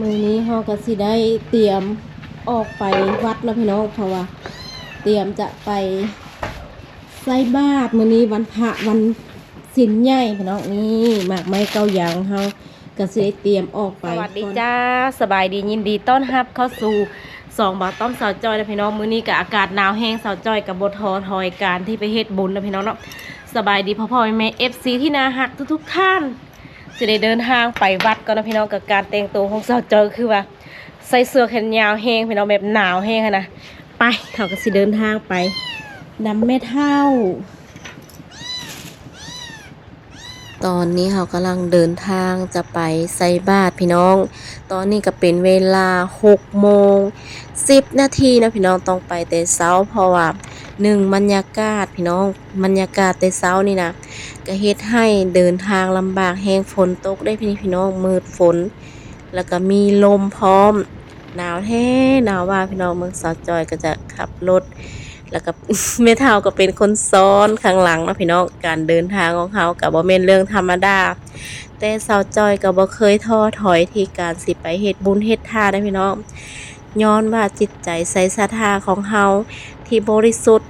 ມື້ນີ້ເຮົາກໍຊິໄດ້ຕຽມອອກໄປວັດເນາະພີ່ນ້ອງ ເພາະວ່າຕຽມຈະໄປໃສ່ບາດ ມື້ນີ້ວັນພະ ວັນສິນໃຫຍ່ພີ່ນ້ອງ. ນີ້ໝາກໄມ້ເກົ້າຢ່າງເຮົາກໍຊິໄດ້ຕຽມອອກໄປ. ສະຫວັດດີຈ້າ ສະບາຍດີ ຍິນດີຕ້ອນຮັບເຂົ້າສູ່ຊ່ອງບ່າວຕ້ອມສາວຈ້ອຍນະພີ່ນ້ອງ. ມື້ນີ້ກໍອາກາດໜາວແຮງ ສາວຈ້ອຍກໍບໍ່ທໍ້ຖອຍການທີ່ໄປເຮັດບຸນນະພີ່ນ້ອງເນາະ. ສະບາຍດີພໍ່ໆແມ່ໆ ເອັຟຊີ ທີ່ໜ້າຮັກທຸກໆທ່ານ. ຊິໄດ້ເດີນທາງໄປວັດກ່ອນນະພີ່ນ້ອງ ກັບການແຕ່ງໂຕຂອງສາວຈ້ອຍ ຄືວ່າໃສ່ເສື້ອແຂນຍາວແຮງພີ່ນ້ອງ ແບບໜາວແຮງຫັ້ນນະ. ໄປ ເຮົາກໍຊິເດີນທາງໄປນຳແມ່ເຖົ້າ. ຕອນນີ້ເຮົາກຳລັງເດີນທາງຈະໄປໃສ່ບາດພີ່ນ້ອງ. ຕອນນີ້ກໍເປັນເວລາຫົກໂມງສິບນາທີເນາະພີ່ນ້ອງ ຕ້ອງໄປແຕ່ເຊົ້າ ເພາະວ່າ ໜຶ່ງ ບັນຍາກາດພີ່ນ້ອງ ບັນຍາກາດແຕ່ເຊົ້ານີ້ນະ ກະເຮັດໃຫ້ເດີນທາງລຳບາກແຮງ ຝົນຕົກເດ້ພີ່ນ້ອງ ມືດຝົນ ແລ້ວກະມີລົມພ້ອມ. ໜາວແທ້ໜາວວ່າພີ່ນ້ອງ. ເບິ່ງສາວຈ້ອຍກໍຈະຂັບລົດ ແລ້ວກະແມ່ເຖົ້າກໍເປັນຄົນຊ້ອນຂ້າງຫຼັງເນາະພີ່ນ້ອງ. ການເດີນທາງຂອງເຮົາກໍບໍ່ແມ່ນເລື່ອງທຳມະດາ ແຕ່ສາວຈ້ອຍກໍບໍ່ເຄີຍທໍ້ຖອຍທີ່ການຊິໄປເຮັດບຸນເຮັດທານນະພີ່ນ້ອງ. ຍ້ອນວ່າຈິດໃຈໃສສັດທາຂອງເຮົາທີ່ບໍລິສຸດ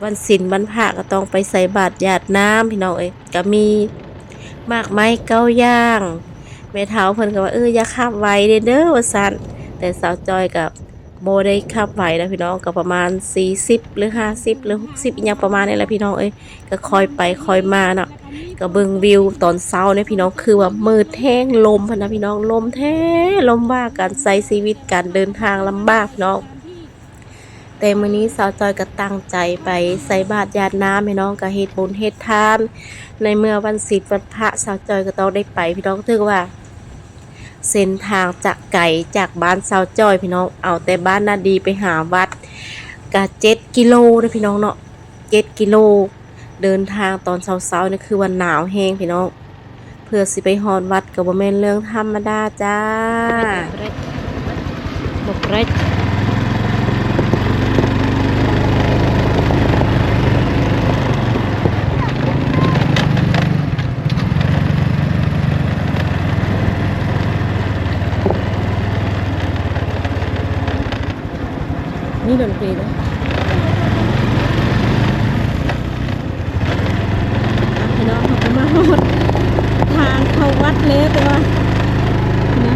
ວັນສິນວັນພະກໍຕ້ອງໄປໃສ່ບາດຢາດນ້ຳພີ່ນ້ອງເອີຍ. ກໍມີໝາກໄມ້ເກົ້າຢ່າງ ແມ່ເຖົ້າເພິ່ນກໍວ່າ ເອີ ຢ່າຂັບໄວເດີ້ ເດີ ວ່າຊັ້ນ. ແຕ່ສາວຈ້ອຍກໍບໍ່ໄດ້ຂັບໄວນະພີ່ນ້ອງ ກໍປະມານສີ່ສິບ ຫຼື ຫ້າສິບ ຫຼື ຫົກສິບ ອີ່ຫຍັງປະມານນີ້ແຫຼະພີ່ນ້ອງເອີຍ. ກໍຄ່ອຍໄປຄ່ອຍມາເນາະ ກໍເບິ່ງວິວຕອນເຊົ້ານີ້ພີ່ນ້ອງ ຄືວ່າມືດແຮງ ລົມຫັ້ນນະພີ່ນ້ອງ ລົມແທ້ ລົມວ່າ ການໃຊ້ຊີວິດ ການເດີນທາງລຳບາກພີ່ນ້ອງ. ແຕ່ມື້ນີ້ສາວຈ້ອຍກໍຕັ້ງໃຈໄປໃສ່ບາດຢາດນ້ຳພີ່ນ້ອງ ກໍເຮັດບຸນເຮັດທານ ໃນເມື່ອວັນສິນວັນພະ ສາວຈ້ອຍກໍຕ້ອງໄດ້ໄປພີ່ນ້ອງ. ຖືວ່າເສັ້ນທາງຈະໄກຈາກບ້ານສາວຈ້ອຍພີ່ນ້ອງ ເອົາແຕ່ບ້ານນາດີໄປຫາວັດ ກະເຈັດກິໂລເດີ້ພີ່ນ້ອງເນາະ ເຈັດກິໂລ. ເດີນທາງຕອນເຊົ້າໆນີ້ຄືວ່າໜາວແຮງພີ່ນ້ອງ ເພື່ອຊິໄປຮອດວັດກໍບໍ່ແມ່ນເລື່ອງທຳມະດາຈ້າ. ມີດົນຕີເດ້ ອ່ະ ພີ່ນ້ອງ ເຮົາກໍມາຮອດທາງເຂົ້າວັດແລ້ວ ແຕ່ວ່າ ນະ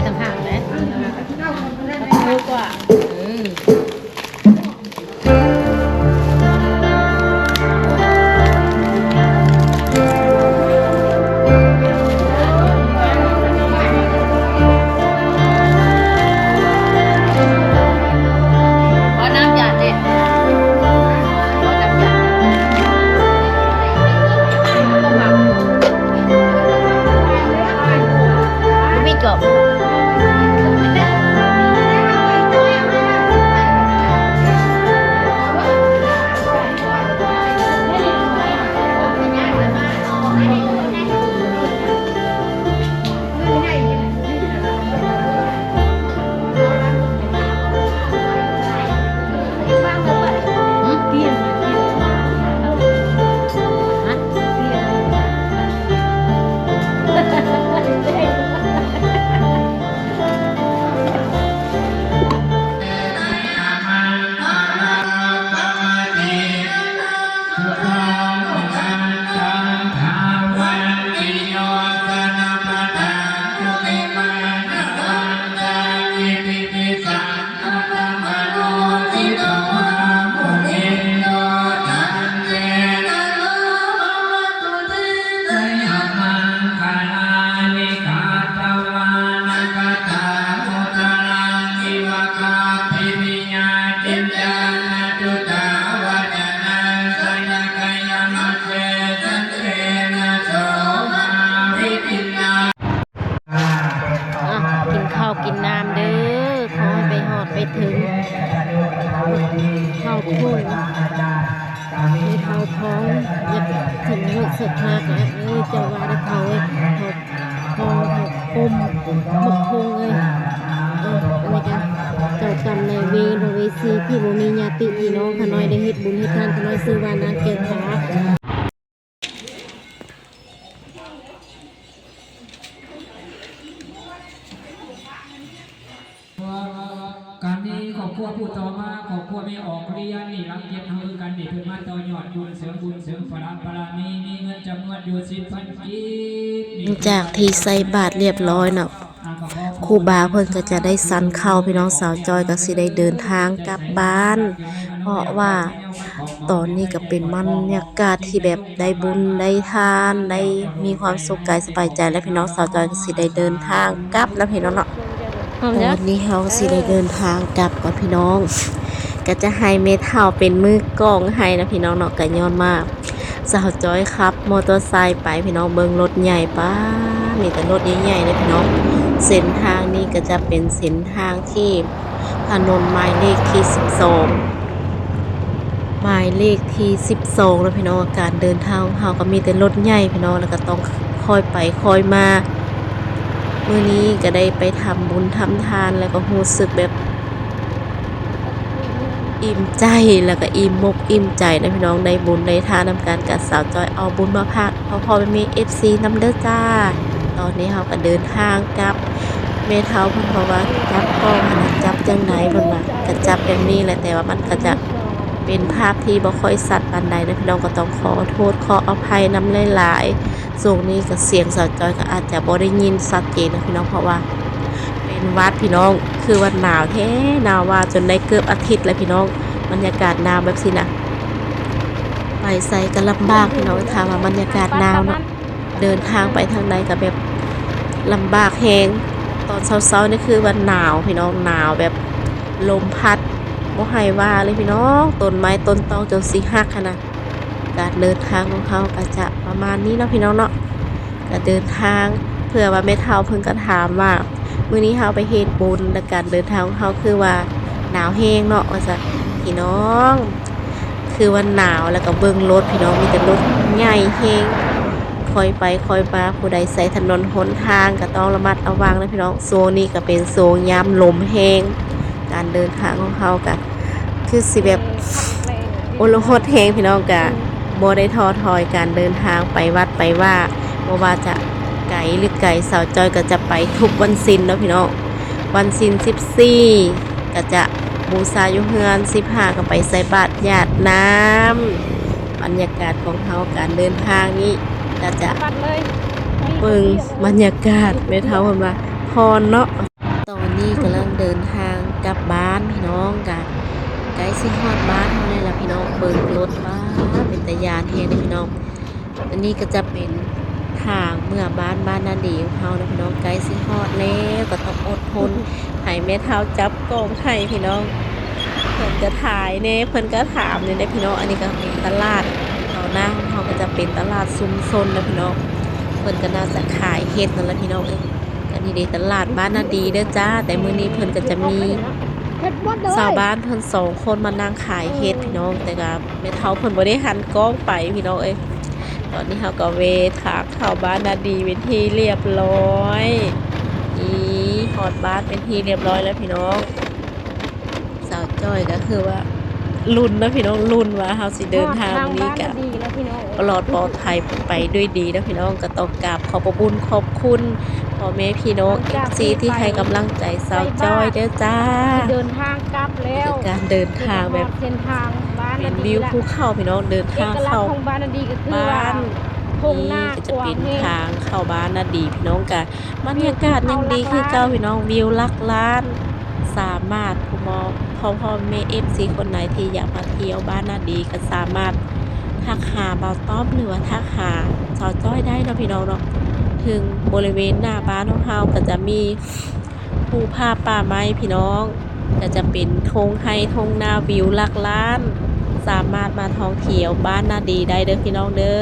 ຕ່າງຫາກແຫຼະ ເອົາກວ່າ ເອີ. ຂໍນ້ຳຢາດເດ້ ຂໍນ້ຳຢາດ ບໍ່ມັກ ບໍ່ມີຈອກ. ອ່ະ ກິນເຂົ້າກິນນ້ຳເດີ ຂໍໃຫ້ໄປຮອດໄປເຖິງ ເຮົາຄົງ ເຮົາທອງ ຢາກເຖິງຮອດເສິກພາກະ ເອີ ເຈົ້າວ່າໄດ້ເຖົ້າເອີຍ ເຖົ້າທອງ ເຖົ້າກົມ ໝົດຄົງເອີຍ ເອີ ອັນນີ້ກະເຈົ້າກຳນາຍເວນ ພະເວສີທີ່ບໍ່ມີຍາຕິພີ່ນ້ອງ ຂ້ານ້ອຍໄດ້ເຮັດບຸນເຮັດທານ ຂ້ານ້ອຍຊື່ວ່ານາງແກ້ວຜາ. ກະມີຄອບຄົວຜູ້ຕໍ່ມາ ຄອບຄົວແມ່ອອກລຽນນີ້ ຫຼັກເຈັດເຮົາຄືກັນນີ້ ເພິ່ນມາຕໍ່ຍອດບຸນ ເສີມບຸນ ເສີມພະລະບາລະມີ ມີເງິນຈຳນວນຢູ່ສິບພັນກີບນີ້. ຫຼັງຈາກທີ່ໃສ່ບາດລຽບຮ້ອຍເນາະ ຄູບາເພິ່ນກໍຈະໄດ້ສັນເຂົ້າ ພີ່ນ້ອງ ສາວຈອຍກໍຊິໄດ້ເດີນທາງກັບບ້ານ ເພາະວ່າຕອນນີ້ກໍເປັນບັນຍາກາດທີ່ແບບໄດ້ບຸນໄດ້ທານ ໄດ້ມີຄວາມສຸກກາຍສະບາຍໃຈແລ້ວ ພີ່ນ້ອງ ສາວຈອຍກໍຊິໄດ້ເດີນທາງກັບນະ ພີ່ນ້ອງເນາະ. ຕອນນີ້ເຮົາກໍຊິໄດ້ເດີນທາງກັບກ່ອນ ພີ່ນ້ອງ ກໍຈະໃຫ້ແມ່ເຖົ້າເປັນມືກ້ອງໃຫ້ນະ ພີ່ນ້ອງເນາະ ກໍຍ້ອນວ່າ ສາວຈອຍຂັບມໍເຕີໄຊໄປ ພີ່ນ້ອງ ເບິ່ງລົດໃຫຍ່ ປ້າ ມີແຕ່ລົດໃຫຍ່ໆເດ້ພີ່ນ້ອງ. ເສັ້ນທາງນີ້ກໍຈະເປັນເສັ້ນທາງທີ່ຖະໜົນໝາຍເລກທີສິບສອງ ໝາຍເລກທີສິບສອງເນາະພີ່ນ້ອງ. ການເດີນທາງຂອງເຮົາກໍມີແຕ່ລົດໃຫຍ່ພີ່ນ້ອງ ແລ້ວກໍຕ້ອງຄ່ອຍໄປຄ່ອຍມາ. ມື້ນີ້ກໍໄດ້ໄປທຳບຸນທຳທານ ແລ້ວກໍຮູ້ສຶກແບບ ອີ່ມໃຈ ແລ້ວກໍອີ່ມອົກອີ່ມໃຈນະພີ່ນ້ອງ ໄດ້ບຸນໄດ້ທານນຳກັນ ກະສາວຈອຍເອົາບຸນມາຝາກພໍ່ໆແມ່ໆ ເອັຟຊີ ນຳເດີຈ້າ. ຕອນນີ້ເຮົາກໍເດີນທາງກັບ ແມ່ເຖົ້າເພິ່ນເວົ້າວ່າ ຈັບກ້ອງຫັ້ນນະ ຈັບຈັ່ງໃດ ເພິ່ນວ່າ ກໍຈັບແບບນີ້ແຫຼະ ແຕ່ວ່າມັນກໍຈະເປັນພາບທີ່ບໍ່ຄ່ອຍຊັດປານໃດນະພີ່ນ້ອງ ກໍຕ້ອງຂໍໂທດຂໍອະໄພນຳຫຼາຍໆ. ຊ່ວງນີ້ກໍສຽງສາວຈອຍກໍອາດຈະບໍ່ໄດ້ຍິນຊັດເຈນນະພີ່ນ້ອງ ເພາະວ່າເປັນຫວັດພີ່ນ້ອງ ຄືວ່າໜາວແທ້ໜາວວ່າ ຈົນໄດ້ເກືອບອາທິດແລ້ວພີ່ນ້ອງ. ບັນຍາກາດໜາວແບບຊີ້ນະ ໄປໃສກໍລຳບາກພີ່ນ້ອງ ຖ້າວ່າບັນຍາກາດໜາວເນາະ ເດີນທາງໄປທາງໃດກໍແບບລຳບາກແຮງ. ຕອນເຊົ້າໆນີ້ຄືວ່າໜາວພີ່ນ້ອງ ໜາວແບບລົມພັດບໍ່ໃຫ້ວ່າເລີຍພີ່ນ້ອງ ຕົ້ນໄມ້ຕົ້ນຕອກຈົນຊິຫັກຫັ້ນນະ. ການເດີນທາງຂອງເຮົາກໍຈະປະມານນີ້ເນາະພີ່ນ້ອງເນາະ ກະເດີນທາງ ເພື່ອວ່າແມ່ເຖົ້າເພິ່ນກໍຖາມວ່າ ມື້ນີ້ເຮົາໄປເຮັດບຸນ ແລະ ການເດີນທາງຂອງເຮົາຄືວ່າໜາວແຮງເນາະ ວ່າຊັ້ນພີ່ນ້ອງ. ຄືວ່າໜາວ ແລ້ວກໍເບິ່ງລົດພີ່ນ້ອງ ມີແຕ່ລົດໃຫຍ່ແຮງ ຄ່ອຍໄປຄ່ອຍມາ ຜູ້ໃດໃຊ້ຖະໜົນຫົນທາງກໍຕ້ອງລະມັດລະວັງນະພີ່ນ້ອງ. ຊ່ວງນີ້ກໍເປັນຊ່ວງຍາມລົມແຮງ ການເດີນທາງຂອງເຮົາກໍ ຄືຊິແບບໂອລະຫົດແຮງພີ່ນ້ອງ ກະບໍ່ໄດ້ທໍ້ຖອຍການເດີນທາງໄປວັດໄປວາ ບໍ່ວ່າຈະໄກຫຼືໄກ ສາວຈອຍກໍຈະໄປທຸກວັນສິນເນາະພີ່ນ້ອງ. ວັນສິນສິບສີ່ກໍຈະບູຊາຢູ່ເຮືອນ, ສິບຫ້າກໍໄປໃສ່ບາດຢາດນ້ຳ. ບັນຍາກາດຂອງເຮົາການເດີນທາງນີ້ກໍຈະເບິ່ງບັນຍາກາດ ແມ່ເຖົ້າເພິ່ນວ່າຜ່ອນເນາະ. ຕອນນີ້ກຳລັງເດີນທາງກັບບ້ານພີ່ນ້ອງ ກະໃກ້ຊິຮອດບ້ານເຮົາແລ້ວລະພີ່ນ້ອງ. ເບິ່ງລົດ ປ້າ ເປັນຕາຢ້ານແຮງເດ້ພີ່ນ້ອງ. ອັນນີ້ກໍຈະເປັນທາງເມືອບ້ານ ບ້ານນາດີຂອງເຮົານະພີ່ນ້ອງ. ໃກ້ຊິຮອດແລ້ວ ກໍຕ້ອງອົດທົນໃຫ້ແມ່ເຖົ້າຈັບກ້ອງໃຫ້ພີ່ນ້ອງ. ເພິ່ນກໍຖ່າຍແດ່ ເພິ່ນກໍຖາມແດ່ເດ້ພີ່ນ້ອງ. ອັນນີ້ກໍເປັນຕະຫຼາດ ເຂົ້າໜ້າຂອງເຮົາກໍຈະເປັນຕະຫຼາດຊຸມຊົນນະພີ່ນ້ອງ. ເພິ່ນກໍໜ້າຈະຂາຍເຫັດນັ້ນລະພີ່ນ້ອງເອີຍ. ອັນນີ້ເດ້ຕະຫຼາດບ້ານນາດີເດີຈ້າ. ແຕ່ມື້ນີ້ເພິ່ນກໍຈະມີຊາວບ້ານເພິ່ນສອງຄົນມານັ່ງຂາຍເຫັດພີ່ນ້ອງ. ແຕ່ກໍແມ່ເຖົ້າເພິ່ນບໍ່ໄດ້ຫັນກ້ອງໄປພີ່ນ້ອງເອີຍ. ຕອນນີ້ເຮົາກໍແວ່ທາງເຂົ້າບ້ານນາດີເປັນທີ່ລຽບລ້ອຍ. ນີ້ຮອດບ້ານເປັນທີ່ລຽບລ້ອຍແລ້ວພີ່ນ້ອງ. ສາວຈ້ອຍກໍຄືວ່າລຸ້ນເນາະພີ່ນ້ອງ, ລຸ້ນວ່າເຮົາຊິເດີນທາງມື້ນີ້ກະປະຫຼອດປອດໄພໄປດ້ວຍດີເນາະພີ່ນ້ອງ. ກໍຕ້ອງກາບຂອບພະຄຸນຂອບຄຸນພໍ່ແມ່ພີ່ນ້ອງ ເອັຟຊີ ທີ່ໃຫ້ກຳລັງໃຈສາວຈ້ອຍເດີຈ້າ. ເດີນທາງກັບແລ້ວ ການເດີນທາງແບບເປັນວິວພູເຂົາພີ່ນ້ອງ. ເດີນທາງເຂົ້າບ້ານນີ້ກໍຈະເປັນທາງເຂົ້າບ້ານນາດີພີ່ນ້ອງ. ກະບັນຍາກາດຍັງດີຄືເກົ່າພີ່ນ້ອງ, ວິວຫຼັກລ້ານ. ສາມາດ ພໍ່ແມ່ ເອັຟຊີ ຄົນໃດທີ່ຢາກມາທ່ຽວບ້ານນາດີ ກໍສາມາດທັກຫາບ່າວຕ້ອມ ຫຼືວ່າທັກຫາສາວຈ້ອຍໄດ້ເນາະພີ່ນ້ອງເນາະ. ເຖິງບໍລິເວນໜ້າບ້ານຂອງເຮົາກໍຈະມີພູຜາປ່າໄມ້ພີ່ນ້ອງ, ກໍຈະເປັນທົ່ງໄຮ່ທົ່ງນາ ວິວຫຼັກລ້ານ. ສາມາດມາທ່ອງທ່ຽວບ້ານນາດີໄດ້ເດີພີ່ນ້ອງເດີ.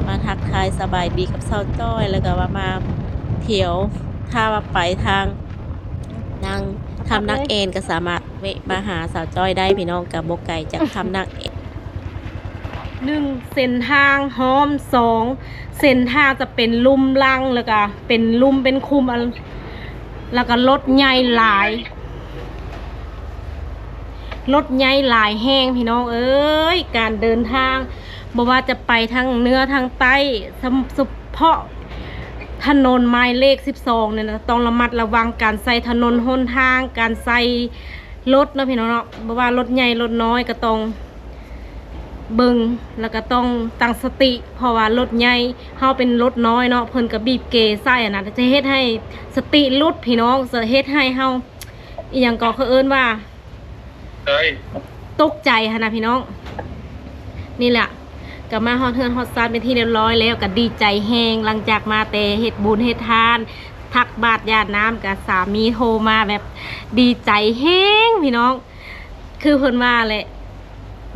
ມາທັກທາຍສະບາຍດີກັບສາວຈ້ອຍ ແລ້ວກໍວ່າມາທ່ຽວ ຖ້າວ່າໄປທາງ ນາງ ຖ້ຳນາງແອນ ກໍສາມາດແວະມາຫາສາວຈ້ອຍໄດ້ພີ່ນ້ອງ, ກໍບໍ່ໄກຈາກຖ້ຳນາງແອນ. ໜຶ່ງ ເສັ້ນທາງຫ້ອມ, ສອງ ເສັ້ນທາງຈະເປັນລຸ່ມລັງ ແລ້ວກໍເປັນລຸ່ມເປັນຂຸມ ແລ້ວກໍລົດໃຫຍ່ຫຼາຍ, ລົດໃຫຍ່ຫຼາຍແຮງພີ່ນ້ອງເອີຍ. ການເດີນທາງ ບໍ່ວ່າຈະໄປທາງເໜືອທາງໃຕ້ ສະເພາະ ຖະໜົນໝາຍເລກສິບສອງນີ້ນະ ຕ້ອງລະມັດລະວັງການໃຊ້ຖະໜົນຫົນທາງ, ການໃຊ້ລົດເນາະພີ່ນ້ອງເນາະ. ບໍ່ວ່າລົດໃຫຍ່ລົດນ້ອຍກໍຕ້ອງເບິ່ງ ແລ້ວກໍຕ້ອງຕັ້ງສະຕິ, ເພາະວ່າລົດໃຫຍ່ ເຮົາເປັນລົດນ້ອຍເນາະ ເພິ່ນກໍບີບເກໃສ່ຫັ້ນນະ ຈະເຮັດໃຫ້ສະຕິຫຼຸດພີ່ນ້ອງ, ຈະເຮັດໃຫ້ເຮົາ ອີ່ຫຍັງກໍເຂົາເອີ້ນວ່າ ຕົກໃຈຫັ້ນນະພີ່ນ້ອງ. ນີ້ແຫຼະ ກໍມາຮອດເຮືອນຮອດຊານເປັນທີ່ລຽບລ້ອຍແລ້ວ ກໍດີໃຈແຮງ. ຫຼັງຈາກມາແຕ່ເຮັດບຸນເຮັດທານ ຕັກບາດຢາດນ້ຳ ກໍສາມີໂທມາແບບດີໃຈແຮງພີ່ນ້ອງ. ຄືເພິ່ນວ່າແຫຼະ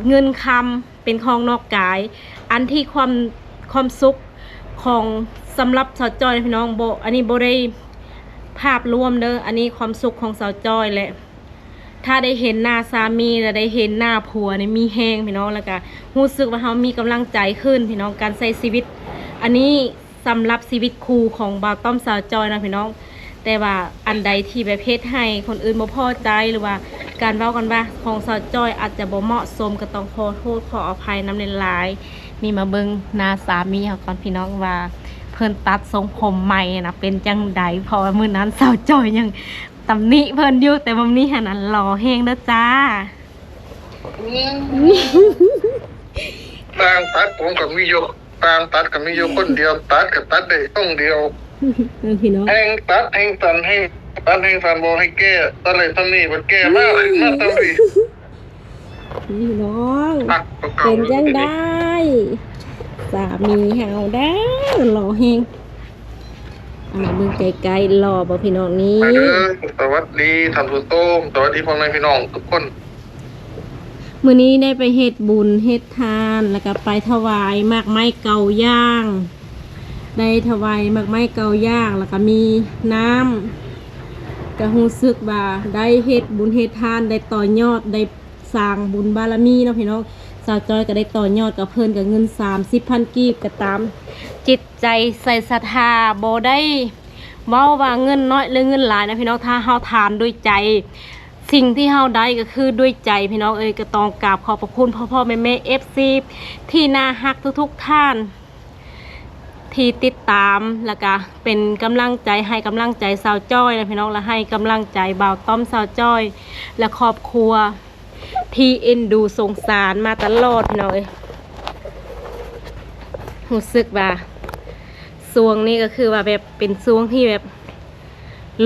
ເງິນຄຳເປັນຂອງນອກກາຍ, ອັນທີ່ຄວາມ ຄວາມສຸກຂອງ ສຳລັບສາວຈ້ອຍນະພີ່ນ້ອງ, ບໍ່ ອັນນີ້ບໍ່ໄດ້ພາບລວມເດີ, ອັນນີ້ຄວາມສຸກຂອງສາວຈ້ອຍແຫຼະ. ຖ້າໄດ້ເຫັນໜ້າສາມີ ແລະ ໄດ້ເຫັນໜ້າຜົວນີ້ມີແຮງພີ່ນ້ອງ, ແລ້ວກະຮູ້ສຶກວ່າເຮົາມີກຳລັງໃຈຂຶ້ນພີ່ນ້ອງ. ການໃຊ້ຊີວິດອັນນີ້ ສຳລັບຊີວິດຄູ່ຂອງບ່າວຕ້ອມສາວຈ້ອຍເນາະພີ່ນ້ອງ. ແຕ່ວ່າອັນໃດທີ່ແບບເຮັດໃຫ້ຄົນອື່ນບໍ່ພໍໃຈ ຫຼືວ່າການເວົ້າກັນວ່າຂອງສາວຈ້ອຍອາດຈະບໍ່ເໝາະສົມ ກໍຕ້ອງຂໍໂທດຂໍອະໄພນຳຫຼາຍໆ. ນີ້ມາເບິ່ງໜ້າສາມີເຮົາກ່ອນພີ່ນ້ອງ ວ່າເພິ່ນຕັດຊົງຜົມໃໝ່ນະ ເປັນຈັ່ງໃດ, ເພາະວ່າມື້ນັ້ນສາວຈ້ອຍຍັງ ຕຳໜິເພິ່ນຢູ່, ແຕ່ວ່າມື້ນີ້ຫັ້ນ ອັນ ຫຼໍ່ແຮງເດີຈ້າ. ຊ່າງຕັດຜົມກໍມີຢູ່ ຊ່າງຕັດກໍມີຢູ່ຄົນດຽວ, ຕັດກໍຕັດໄດ້ຊ່ອງດຽວ. ເອີ ພີ່ນ້ອງ ແຮ່ງຕັດແຮ່ງສັ້ນ, ແຮ່ງຕັດແຮ່ງສັ້ນ, ບອກໃຫ້ແກ້ ຕັດໄດ້ຊ່ຳນີ້ ບັດແກ້ມາຂຶ້ນມາຊ່ຳນີ້. ພີ່ນ້ອງ ເປັນຈັ່ງໃດ ສາມີເຮົາເດີ ຫຼໍ່ແຮງ. ອ່າ ເບິ່ງໃກ້ໆ ຫຼໍ່ບໍ່ພີ່ນ້ອງນີ້? ສະຫວັດດີທ່ານຜູ້ຊົມ, ສະຫວັດດີພໍ່ແມ່ພີ່ນ້ອງທຸກຄົນ. ມື້ນີ້ໄດ້ໄປເຮັດບຸນເຮັດທານ ແລ້ວກໍໄປຖວາຍໝາກໄມ້ເກົ້າຢ່າງ, ໄດ້ຖວາຍໝາກໄມ້ເກົ້າຢ່າງ ແລ້ວກໍມີນ້ຳ. ກໍຮູ້ສຶກວ່າໄດ້ເຮັດບຸນເຮັດທານ, ໄດ້ຕໍ່ຍອດ, ໄດ້ ສ້າງບຸນບາລະມີເນາະພີ່ນ້ອງ. ສາວຈ້ອຍກໍໄດ້ຕໍ່ຍອດກັບເພິ່ນ ກໍເງິນສາມສິບພັນກີບກໍຕາມ. ຈິດໃຈໃສ່ສັດທາ ບໍ່ໄດ້ເວົ້າວ່າເງິນນ້ອຍ ຫຼື ເງິນຫຼາຍນະພີ່ນ້ອງ, ຖ້າເຮົາທານດ້ວຍໃຈ, ສິ່ງທີ່ເຮົາໄດ້ກໍຄືດ້ວຍໃຈພີ່ນ້ອງເອີຍ. ກໍຕ້ອງກາບຂອບພະຄຸນພໍ່ໆແມ່ໆ ເອັຟຊີ ທີ່ໜ້າຮັກທຸກໆທ່ານ ທີ່ຕິດຕາມ ແລ້ວກະເປັນກຳລັງໃຈ ໃຫ້ກຳລັງໃຈສາວຈ້ອຍນະພີ່ນ້ອງ, ແລະ ໃຫ້ກຳລັງໃຈບ່າວຕ້ອມສາວຈ້ອຍ ແລະ ຄອບຄົວ ທີ່ເອັນດູສົງສານມາຕະຫຼອດພີ່ນ້ອງເອີຍ. ຮູ້ສຶກວ່າຊ່ວງນີ້ກໍຄືວ່າແບບເປັນຊ່ວງທີ່ແບບ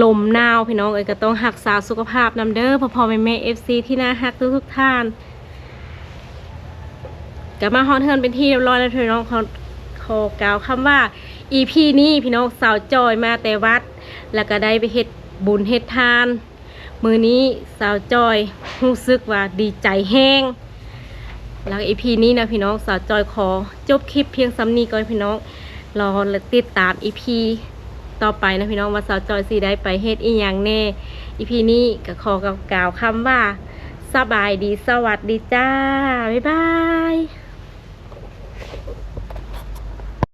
ລົມໜາວພີ່ນ້ອງເອີຍ ກໍຕ້ອງຮັກສາສຸຂະພາບນຳເດີ ພໍ່ໆແມ່ໆ ເອັຟຊີ ທີ່ໜ້າຮັກທຸກໆທ່ານ. ກໍມາຮອດເຮືອນເປັນທີ່ຮຽບຮ້ອຍແລ້ວພີ່ນ້ອງ ຂໍ ຂໍກ່າວຄຳວ່າ ອີພີນີ້ພີ່ນ້ອງ ສາວຈ້ອຍມາແຕ່ວັດ ແລ້ວກໍໄດ້ໄປເຮັດບຸນເຮັດທານ. ມື້ນີ້ສາວຈ້ອຍຮູ້ສຶກວ່າດີໃຈແຮງ. ແລ້ວ ອີພີນີ້ນະພີ່ນ້ອງ ສາວຈ້ອຍຂໍຈົບຄລິບພຽງສ່ຳນີ້ກ່ອນພີ່ນ້ອງ ລໍຕິດຕາມ ອີພີຕໍ່ໄປນະພີ່ນ້ອງ ວ່າສາວຈ້ອຍຊິໄດ້ໄປເຮັດອີ່ຫຍັງແດ່. ອີພີນີ້ກໍຂໍກ່າວຄຳວ່າ ສະບາຍດີ ສະຫວັດດີຈ້າ ບາຍບາຍ.